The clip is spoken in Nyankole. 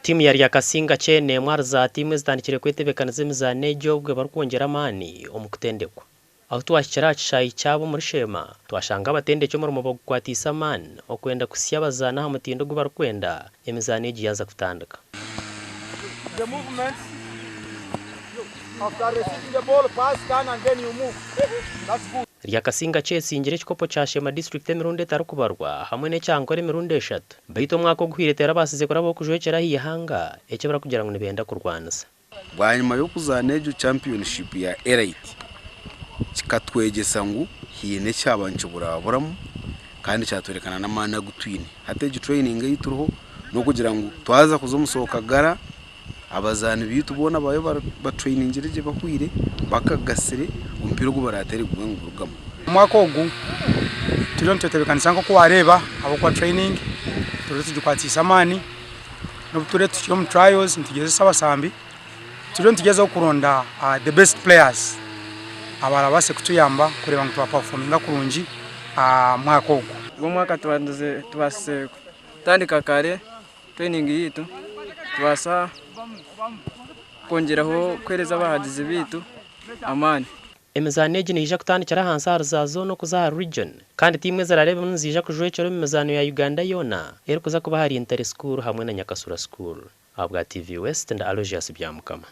Tiimu ya Ryakasinga Che n'emwe ahari za tiimu ezitandikire kwetebekaniza emizaano egi obwe barikwongyera amaani omu kutendekwa. Ahu twahikire aha kishaayi kyabo omuri Sheema, twashanga abatendeki omurimo bagukwatiise amaani okwenda kuhitsya abazaani aha mutindo ogu barikwenda emizaano egi yaaza kutandika. The movements after receiving the ball pass turn and then you move that's good. Ryakasinga kyetsingire ekikopo kya Sheema disiturikiti emirundi etarikubarwa hamwe n'ekya Ankole emirundi eshatu beitu omwaka oguhweire terabaasize kurabaho kujwekyera aha ihanga eki barikugira ngu nibenda kurwanisa. Bwanyima y'okuzaana egyo championship ya Elite, kikatwegyesa ngu haine ekyaba nikiburaburamu kandi kyatworeka n'amaani agu twine. Hati egi training ei turiho n'okugira ngu twaza kuza omu Sookagara, abazaani baitu boona baabe batrainingire gye bahweire, bakagasire, omupiira ogu baraateere gube nigurugamu. Omwaka ogu turiyo nitwetebekanisa nk'oku waareeba ahabw'okuba training turiyo tugikwatiise amaani. N'obu turiyo tukiri omu trials nitugyezesa abasambi, turiyo nitugyezaho kuronda the best players abarabaase kutuyamba kureeba ngu twapafominga kurungi mwaka ogu. Ogu omwaka tubandize tubaasize kutandika kare training yaitu tubaasa kwongyeraho kuheereza abahagizi baitu amaani. Emizaano egi neija kutandikira ahansi ahari za zooni okuza ahari region kandi tiimu ezirareebemu niziija kujwekyera omu mizaano ya Uganda yoona erikuza kuba ahari Ntare School hamwe na Nyakasura School. Ahabwa TV West ndi Aloysius Byamukama.